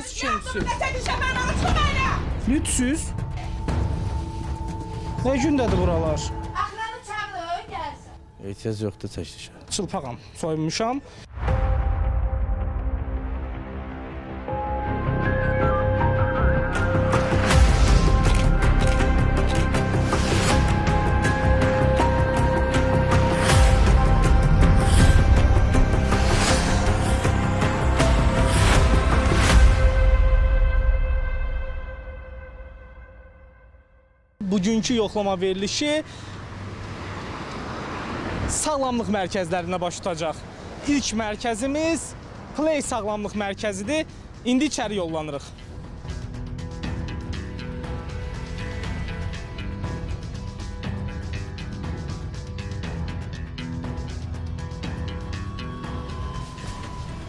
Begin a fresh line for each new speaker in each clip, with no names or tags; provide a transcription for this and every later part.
Siz kimsiniz?
Nə çəkilişə mən onu çıxım elə.
Lütsüz. Nə gündədir buralar?
Axranı çağırın, gəlsin.
Ehtiyac yoxdur çəkilişə.
Çılpağam, soyunmuşam. Bugünkü yoxlama verilişi sağlamlıq mərkəzlərində baş tutacaq. İlk mərkəzimiz Play Sağlamlıq Mərkəzidir. İndi içəri yollanırıq.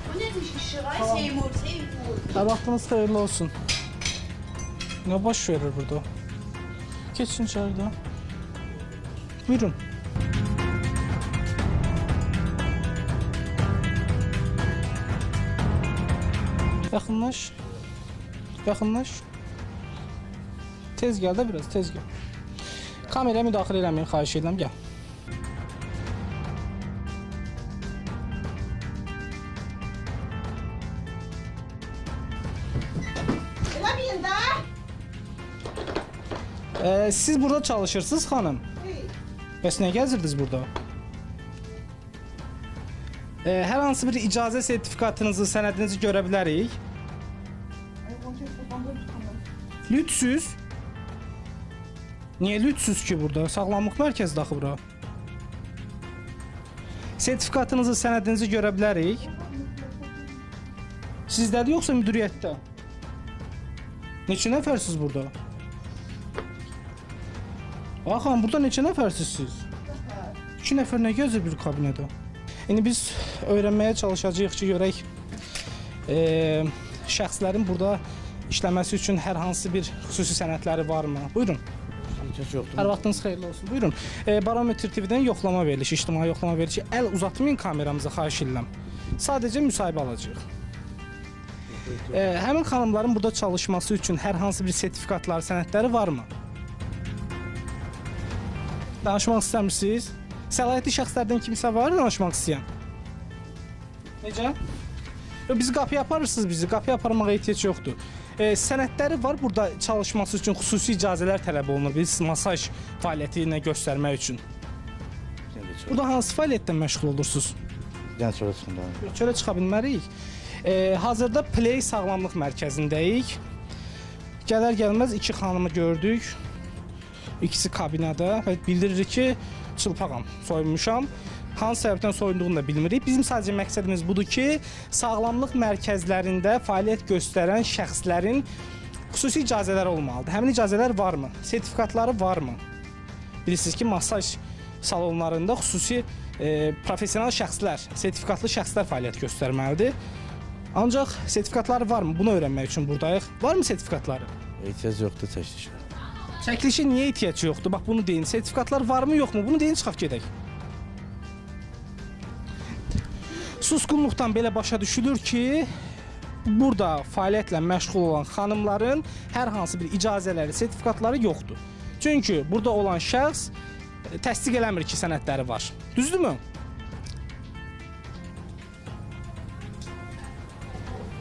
Bu necə işıq ay Seymur, Seymur.
Hər vaxtınız xeyirli olsun. Nə baş verir burada? Keçin içəridə. Buyurun. Yaxınlaş. Yaxınlaş. Tez gəl də biraz, tez gəl. Kameraya müdaxilə eləməyin, xahiş edirəm, gəl.
Eləməyin də.
Siz burada çalışırsınız xanım? Bəs nə gəzirdiniz burada? Hər hansı bir icazə sertifikatınızı, sənədinizi görə bilərik? Lütsüz? Niyə lütsüz ki burada? Sağlamlıq mərkəzi daxı bura. Sertifikatınızı, sənədinizi görə bilərik? Sizdədir yoxsa müdiriyyətdə? Neçə nəfərsiz burada? Bax xanım, burada neçə nəfərsiz siz? 2 nəfər nə gəzir bir kabinədə? İndi biz öyrənməyə çalışacağıq ki, görək şəxslərin burada işləməsi üçün hər hansı bir xüsusi sənədləri varmı? Buyurun.
Ehtiyac yoxdur.
Hər vaxtınız xeyirli olsun. Buyurun. Barometr TV-dən yoxlama verilişi, ictimai yoxlama verilişi. Əl uzatmayın kameramıza, xahiş edirəm. Sadəcə müsahibə alacağıq. Həmin xanımların burada çalışması üçün hər hansı bir sertifikatları, sənədləri varmı? Danışmaq istəmirsiniz? Səlahiyyətli şəxslərdən kimsə var danışmaq istəyən? Necə? Bizi qapıya aparırsınız bizi, qapıya aparmağa ehtiyac yoxdur. Sənədləri var burada çalışması üçün xüsusi icazələr tələb olunur, bilirsiniz, masaj fəaliyyəti ilə göstərmək üçün. Burada hansı fəaliyyətlə məşğul olursunuz?
Yəni çölə çıxın da.
Yox, çölə çıxa bilmərik. Hazırda Play Sağlamlıq Mərkəzindəyik. Gələr gəlməz iki xanımı gördük. İkisi kabinədə və bildirir ki, çılpağam, soyunmuşam. Hansı səbəbdən soyunduğunu da bilmirik. Bizim sadəcə məqsədimiz budur ki, sağlamlıq mərkəzlərində fəaliyyət göstərən şəxslərin xüsusi icazələri olmalıdır. Həmin icazələr varmı? Sertifikatları varmı? Bilirsiniz ki, masaj salonlarında xüsusi professional şəxslər, sertifikatlı şəxslər fəaliyyət göstərməlidir. Ancaq sertifikatları varmı? Bunu öyrənmək üçün buradayıq. Varmı sertifikatları?
Ehtiyac yoxdur çəkilişə.
Çəkilişə niyə ehtiyac yoxdur? Bax bunu deyin. Sertifikatlar varmı, yoxmu? Bunu deyin, çıxaq gedək. Susqunluqdan belə başa düşülür ki, burada fəaliyyətlə məşğul olan xanımların hər hansı bir icazələri, sertifikatları yoxdur. Çünki burada olan şəxs təsdiq eləmir ki, sənədləri var. Düzdürmü?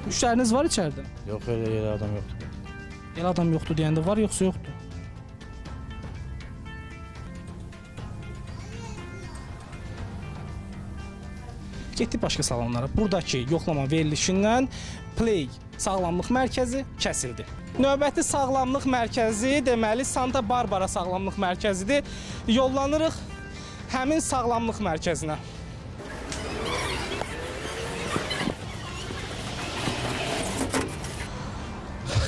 Müştəriniz var içəridə?
Yox, elə elə adam yoxdur.
Elə adam yoxdur deyəndə var, yoxsa yoxdur? Getdik başqa salonlara. Buradakı yoxlama verilişindən Play Sağlamlıq Mərkəzi kəsildi. Növbəti sağlamlıq mərkəzi deməli Santa Barbara Sağlamlıq Mərkəzidir. Yollanırıq həmin sağlamlıq mərkəzinə.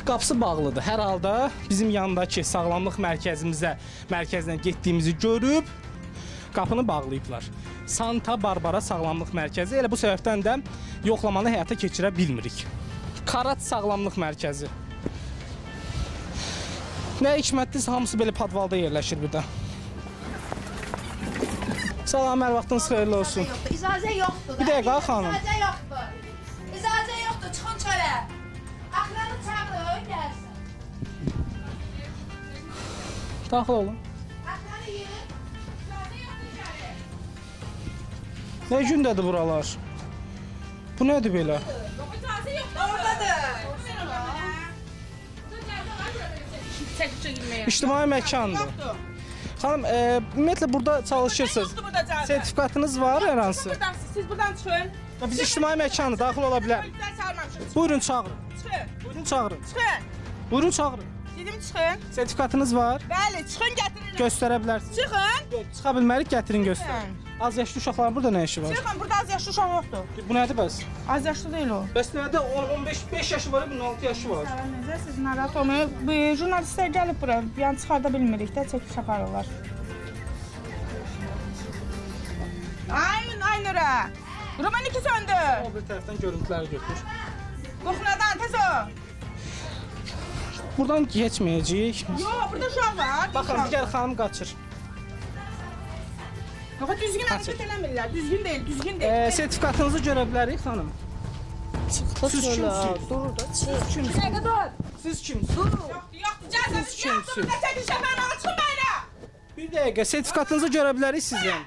Qapısı bağlıdır. Hər halda bizim yanındakı sağlamlıq mərkəzinə getdiyimizi görüb qapını bağlayıblar. Santa Barbara Sağlamlıq Mərkəzi. Elə bu səbəbdən də yoxlamanı həyata keçirə bilmirik. Karat Sağlamlıq Mərkəzi. Nə hikmətdirsə hamısı belə podvalda yerləşir bir də. Salam, hər vaxtınız xeyirli olsun.
İcazə yoxdur.
Bir dəqiqə xanım.
İcazə yoxdur. İcazə yoxdur, çıxın çölə. Axıranı
Daxil olun. Nə gündədir buralar? Bu nədir belə? İctimai məkandır. Xanım, ümumiyyətlə burada çalışırsınız. Sertifikatınız var hər hansı?
Siz buradan çıxın.
Biz ictimai məkandır, daxil ola bilərik. Buyurun, çağırın. Buyurun, çağırın. Buyurun, çağırın.
Dedim çıxın.
Sertifikatınız var?
Bəli, çıxın, gətirin.
Göstərə bilərsiniz.
Çıxın.
Yox, çıxa bilmərik, gətirin, göstərin. Az yaşlı uşaqların burada nə işi var?
Çıxın, burada az yaşlı uşaq yoxdur.
Bu nədir bəs?
Az yaşlı deyil o.
Bəs nədir? 15, 5 yaşı var, bunun 6 yaşı var.
Salam, necə? Siz narahat olmayın. Bu jurnalistlər gəlib bura, yəni çıxarda bilmirik də, çəkiş aparırlar. Aynura! Roman 2 söndür.
O bir tərəfdən görüntüləri götür.
Qoxunadan, tez ol.
Buradan keçməyəcəyik.
Yox, burada uşaq var.
Baxın, digər xanım qaçır.
Yox, düzgün hərəkət eləmirlər. Düzgün deyil, düzgün deyil.
Sertifikatınızı görə bilərik, xanım.
Çıx
Siz kimsiniz?
Dur da çıx.
Siz kimsiniz?
Bir dəqiqə dur.
Siz kimsiniz?
Yoxdur, yoxdur. Cəzəmiz
Siz
yoxdur.
kimsiniz?
Burada çəkiş aparmağa çıxın bayıra.
Bir dəqiqə, sertifikatınızı görə bilərik sizin.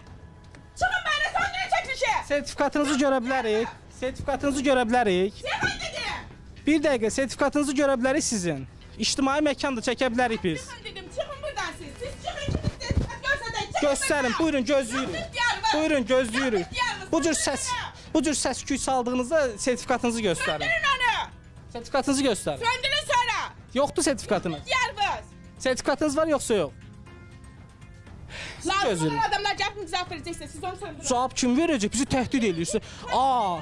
Çıxın bayıra, söndürün çəkilişi.
Sertifikatınızı görə bilərik. Sertifikatınızı görə bilərik.
Çıxın dedim.
Bir dəqiqə, sertifikatınızı görə bilərik sizin. İctimai məkandır, çəkə bilərik biz.
Çıxın dedim, çıxın buradan siz. Siz çıxın ki, biz sertifikat göstərək. Çıxın
Göstərin,
buradan.
buyurun, gözləyirik. Buyurun, gözləyirik. Bu cür səs-küy çaldığınızda sertifikatınızı göstərin.
Söndürün onu.
Sertifikatınızı göstərin.
Söndürün sonra.
Yoxdur sertifikatınız.
İxtiyarınız.
Sertifikatınız var yoxsa yox?
Lazım
gözləyirik.
olan adamlar gəlib cavab verəcəksə, siz onu söndürün.
Cavab kim verəcək? Bizi təhdid eləyirsiniz. Aa,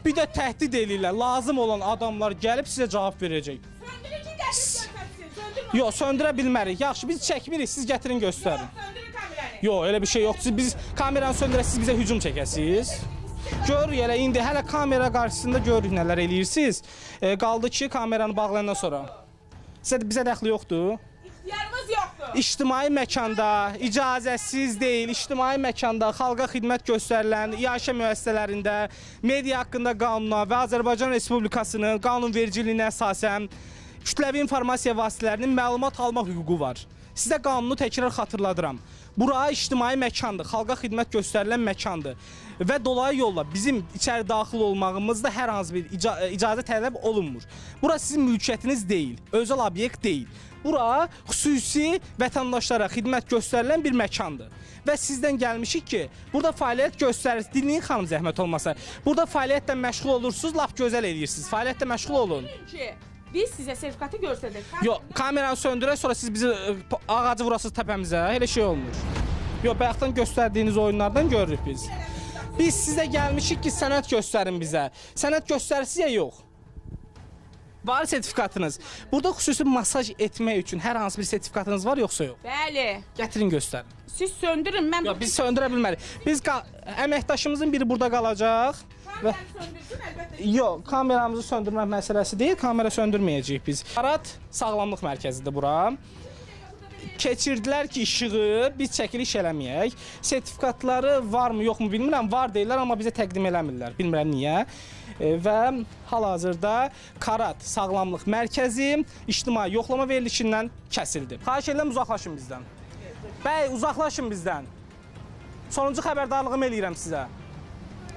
bir də təhdid eləyirlər. Lazım olan adamlar gəlib sizə cavab verəcək.
Söndürün ki, gəlib göstərsin. Söndürün.
Yox, söndürə bilmərik. Yaxşı, biz çəkmirik, siz gətirin, göstərin.
Söndürün kameranı.
Yox, elə bir şey yoxdur. Biz kameranı söndürək, siz bizə hücum çəkəsiniz. Görürük elə indi, hələ kamera qarşısında görürük nələr eləyirsiniz. Qaldı ki, kameranı bağlayandan sonra. Sizə bizə dəxli yoxdur.
İxtiyarımız yoxdur.
İctimai məkanda, icazəsiz deyil, ictimai məkanda xalqa xidmət göstərilən iaşə müəssisələrində media haqqında qanuna və Azərbaycan Respublikasının qanunvericiliyinə əsasən kütləvi informasiya vasitələrinin məlumat almaq hüququ var. Sizə qanunu təkrar xatırladıram. Bura ictimai məkandır, xalqa xidmət göstərilən məkandır və dolayı yolla bizim içəri daxil olmağımızda hər hansı bir icazə tələb olunmur. Bura sizin mülkiyyətiniz deyil, özəl obyekt deyil. Bura xüsusi vətəndaşlara xidmət göstərilən bir məkandır. Və sizdən gəlmişik ki, burada fəaliyyət göstərirsiniz. Dinləyin xanım, zəhmət olmasa. Burada fəaliyyətlə məşğul olursunuz, lap gözəl eləyirsiniz. Fəaliyyətlə məşğul olun.
Ki, biz sizə sertifikatı göstərdik.
Yox, kameranı söndürək, sonra siz bizi ağacı vurasınız təpəmizə. Elə şey olmur. Yox, bayaqdan göstərdiyiniz oyunlardan görürük biz. Biz sizə gəlmişik ki, sənəd göstərin bizə. Sənəd göstərsiniz ya yox? Var sertifikatınız. Burada xüsusi masaj etmək üçün hər hansı bir sertifikatınız var yoxsa yox?
Bəli.
Gətirin, göstərin.
Siz söndürün, mən...
Yox, biz söndürə bilmərik. Biz əməkdaşımızın biri burada qalacaq. Və...
Söndürsün, əlbəttə.
Yox, kameramızı söndürmək məsələsi deyil, kamera söndürməyəcəyik biz. Karat Sağlamlıq Mərkəzidir bura. Keçirdilər ki, işığı, biz çəkiliş eləməyək. Sertifikatları varmı, yoxmu bilmirəm. Var deyirlər, amma bizə təqdim eləmirlər. Bilmirəm niyə. Və hal-hazırda Karat Sağlamlıq Mərkəzi ictimai yoxlama verilişindən kəsildi. Xahiş edirəm, uzaqlaşın bizdən. Bəy, uzaqlaşın bizdən. Sonuncu xəbərdarlığımı eləyirəm sizə.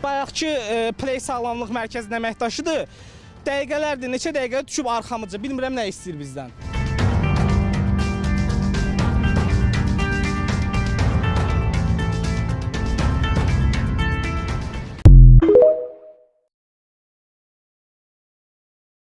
Bayaqki Play Sağlamlıq Mərkəzinin əməkdaşıdır. Dəqiqələrdir, neçə dəqiqə düşüb arxamıca. Bilmirəm nə istəyir bizdən.